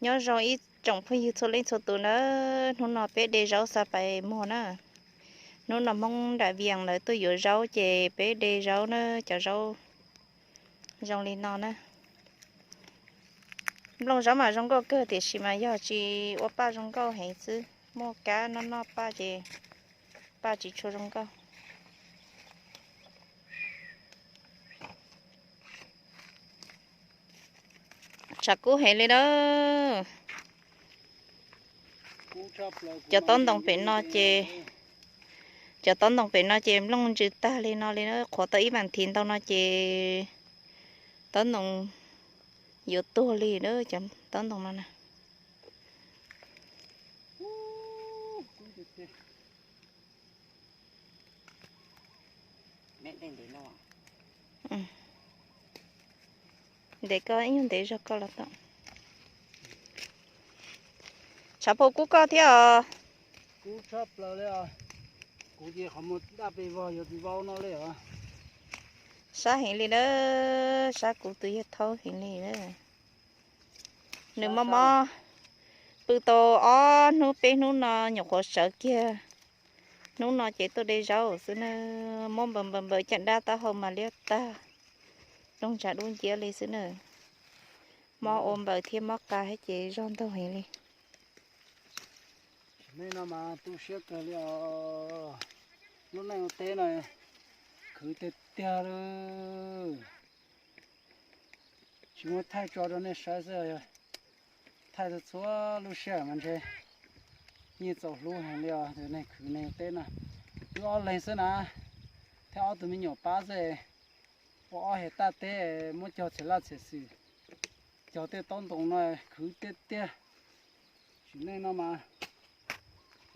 Nyob zoo ib tsoom phooj ywg txhua leej txhua tus na, hnub no peb de zaub xa pais muag na. Hnub no Hmoob nram Vias lawv tuaj yuav zaub ces peb de zaub na, cov zaub zoo li no na. Nplooj zaub mas zoo nkauj kawg tiam sis mas yog tsis ua paj zoo nkauj heev xwb, muaj kab noj noj paj ces paj tsis tshua zoo nkauj. Tshav kub heev li na. Cov taub ntoo pem no ces, cov taub ntoo pem no ces nplooj ntsws tag li no li na, qhuav tau ib vas thiv ntau no ces taub ntoo yuav tuag li na, cov taub ntoo no na. Ntev koj ib nyuag ntev zog koj los tau. Tshav puas kub koj thiab os? Kub tshaj plaws li os. Kuv ces qhov muag daj pes vog yuav tsis vau no li os. Sab heev li na, sab kuv tus yawg thaub heev li na. Nws mob mob, pw tau ob hnub peb hnub no nyuam qhuav sawv kiag. Hnub no ces tuaj de zaub xwb na, mob npaws npaws npaws caj dab taub hau mas liab tag, rooj ntsha dub nciab li xwb na. Mob ua npaws thiab mob qa thiab ces zog ntaug heev li. Nej no mas tu siab kawg li os. Lub neej ua teb no khwv tiag tiag li. Tsis muab thaij tso rau nej saib xwb, thaij txhua txhua lub sij hawm mas ntshe yeej txaus hlub heev li os, nej khwv neeg teb na. Wb ob leeg xwb na, thiab ob tug me nyuam pab xwb, ua ob hais taj teb muab cog txhia laj txhia xwm, cog tej taub ntoo no khwv tiag tiag. Sim neej no mas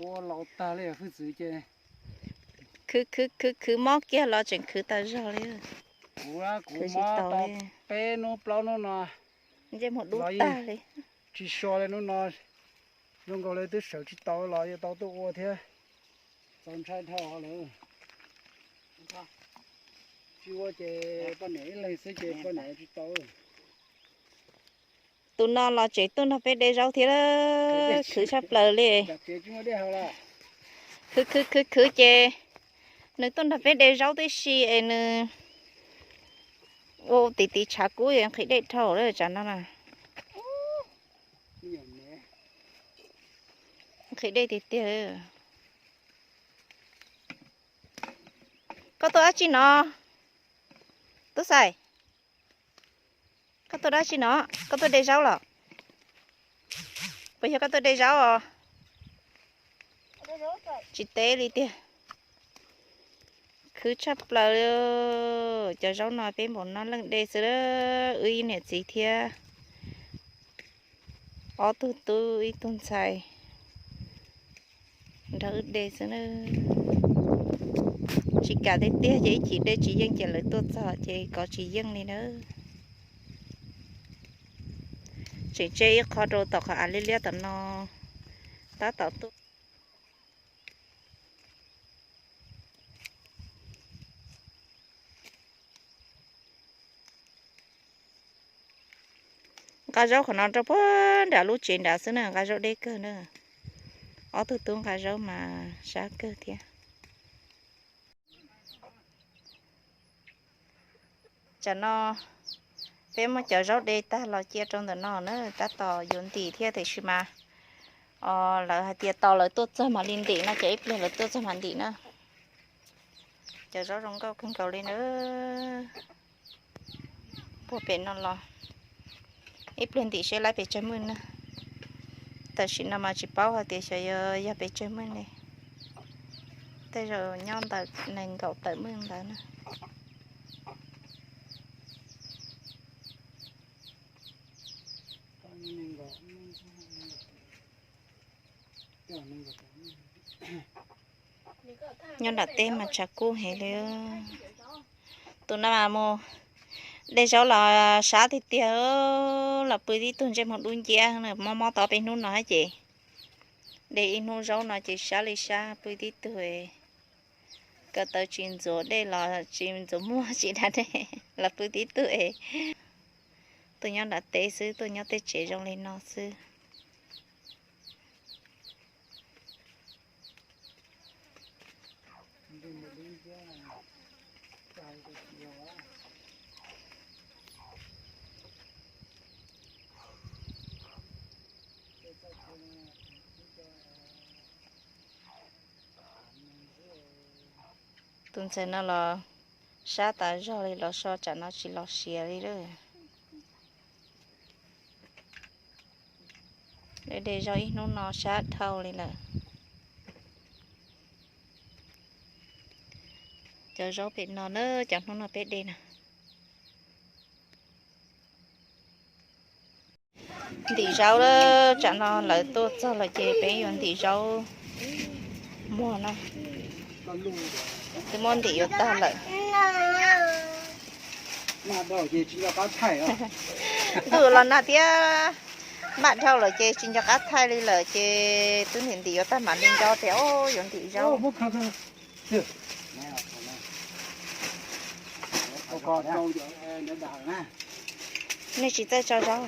ua laus tag li hwj txwv ces khwv khwv khwv khwv mob kiag los tseem khwv tas zog li. Kuv, kuv mob tau peb hnub plaub hnub no, ntsej muag dub tag li, tsis so li hnub no. Zoo nkaus li twb sawv tsis tau los yuav tau tuaj ua thiab. Txaus ntshai dhau lawm. Tsis ua ces poj niam ib leeg xwb ces poj niam tsis tau. Tus no los tseem tuaj nrog peb de zaub thiab, khwv tshaj plaws li. Khwv khwv khwv khwv ces nws tuaj nrog peb de zaub tib si es nws ua tim tiv tshav kub nqhis dej dhau lawm tsam no na. Nqhis dej tiag tiag. Koj tuaj dab tsi no? Tub Xais, koj tuaj dab tsi no? Koj tuaj de zaub los? Puas yog koj tuaj de zaub os? Tsis teb li tiag. Khwv tshaj plaws. Cov zaub no peb npaum no leej de xwb, wb ib niam txiv thiab ob tug tub ib tug ntxhais nrog wb de xwb na. Tsis kam tiag tiag ces ib chim de tsis yeej ces lawv tuaj txog ces kov tsis yeej li na. Tseem tseg ib qho rau tom qhov av liab liab tom no, tab tom tuaj. Nqa zaub qhov no rau puag nram lub tsev nrad xwb na, nqa zaub deb kawg na. Ob tug tub nqa zaub mas sab kawg thiab. Tsam no peb muab cov zaub de tag los cia rau ntawm no na, tab tom yuav ntim thiab tiam sis mas lawv hais tias tos lawv tuaj txog mam li ntim no ces ib pliag lawv tuaj txog mam ntim na. Cov zaub zoo nkauj kawg nkaus li na. Puag pem no los ib pliag ntim seb laib pes tsawg mwj na. Tam sim no mas tsis paub hais tias xyov yog pes tsawg mwj ne. Tej zaum nyob ntawm nees nkaum tawm mwj ntawd na. Nyob nram teb mas tshav kub heev li. Tus no mas mus de zaub los sab tiag tiag, los pw tib tug ntsej muag dub nciab, mob mob tau peb hnub no hab ces de ib hnub zaub no ces sab li sab, pw tib tug ko taw tsis ntxuav dej los tsis ntxuav muag tsis da dej los pw tib tug es. Tuaj nyob nram teb xwb, tuaj nyob tej tsev zoo li no xwb. Tus ntxhais no los sab tas zog li los so tsam no tsis los siav li lawm. De de zaub ib hnub no sab dhau li lawm. Cov zaub pem no na, cov hnub no peb de na. Ntim zaub lawm, tsam no lawv tuaj txog lawm ces peb yuav ntim zaub muag na. Twb muab ntim yuav tag lawm. Ntuj los nag thiab, maj dhau lawm ces tsis nco qab thaij li lawm ces twb ntim ntim yuav tag mam li nco tias yuav ntim zaub. Nej tsis txawj tso zaub.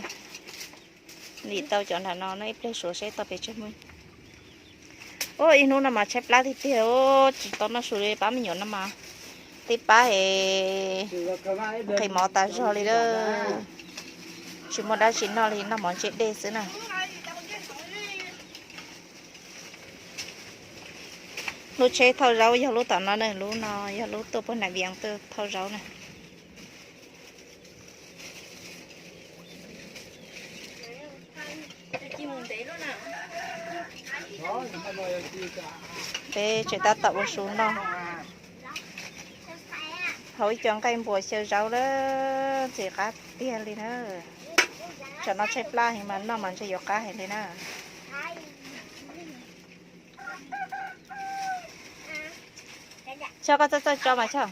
Ntim tau cov nram no no ib pliag suav seb tau pes tsawg mus. Ua ib hnub no mas tshaib plab tiag tiag, tsis tau noj su li, pab me nyuam no mas tib pab es nqhis mov tas zog li lawm. Tsis muaj dab tsi noj li, noj mov ntse dej xwb na. Lub tsheb thauj zaub yog lub tom no na, lub no yog lub tuaj puag nram Vias tuaj thauj zaub na. Peb tseem tab tom ua su noj. Haus ib co nqaij npua xyaw zaub lawm, ntxim qab tiag li na. Tsam no tshaib plab heev mas noj mas ntshe yuav qab heev li na. Tso koj txawj txawj tso mas tso.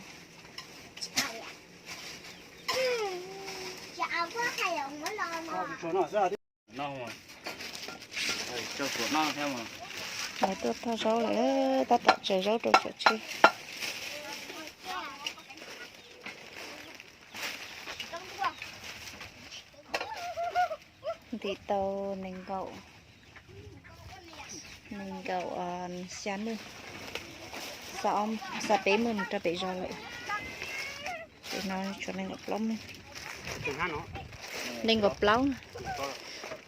Lawv tuaj thauj zaub lawm, tab tom tsaws zaub rau saum tsheb. Ntim tau nees nkaum, nees nkaum xya mwj, xa peb mwj rau pem zos lawm. Ces no tshuav nees nkaum plaub mwj. Nees nkaum plaub.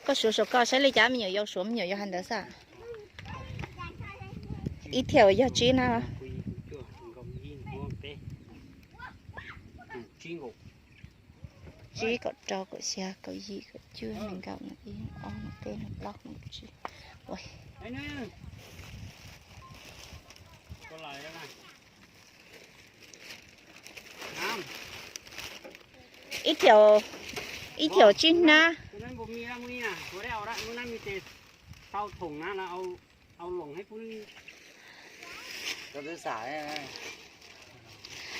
Koj suav suav koj saib li cas, me nyuam yaus suav me nyuam yaus hais ntawd xwb. Ib thiaum yog tsib na. Tsib, kaum rau, kaum xya, kaum yim, kaum cuaj, nees nkaum, nees ib, nees ob, nees peb, nees plaub, nees tsib. Ib thiaum, ib thiaum tsib hnab.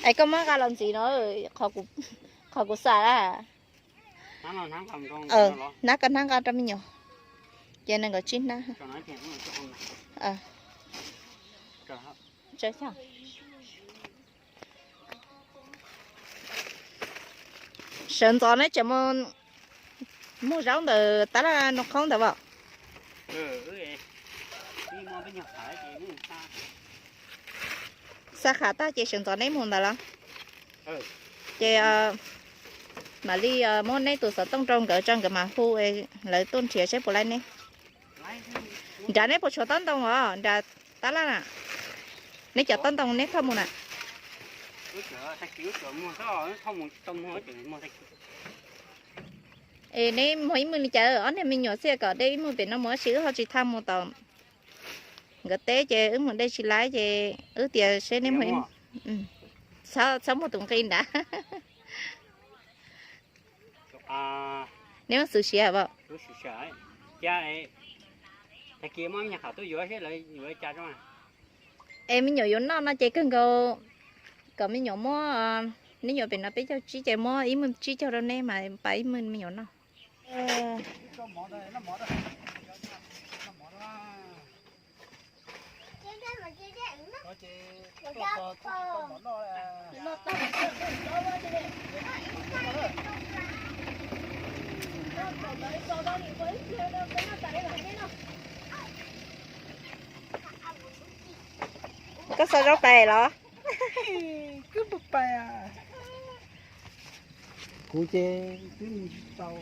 Es koj muab nqa los ntxiv no, qhov kuv xam na. Hnab koj hnab nqa rau me nyuam, ces nees nkaum tsib hnab. Sawv ntxov neb tseem mus muag zaub ntawm tab laj noo qhoob ntawd as? Xa kham tag ces sawv ntxov neb mus ntawd los? Ces mam li muab neb tus xov tooj rau nkawd tso nkawd mam hu, lawv tuaj nrhiav seb puas laib neb. Nrad neb puas tshuav tob ntoo os, nrad tab laj na? Neb cov tob ntoo neb thauj mus na? Es neb muag ib mwg li cas, ob niag me nyuam xwb kom dej ib mwg pem no mus, tab sis wb ho tsis thauj mus tom nkawd teb ces wb mus de tsis laib ces wb tias seb neb muag, txhob muag tus nqi nrad. Neb muab xwb siav as? Es me nyuam yuav noj no ces kawg nkaus kom me nyuam muab, neb yuav pem no peb caug tsib ces muab ib mwg tsib caug rau neb mas pab ib mwg me nyuam noj. Koj xa zaub pais los? Kuv ces twb mus tsis tau.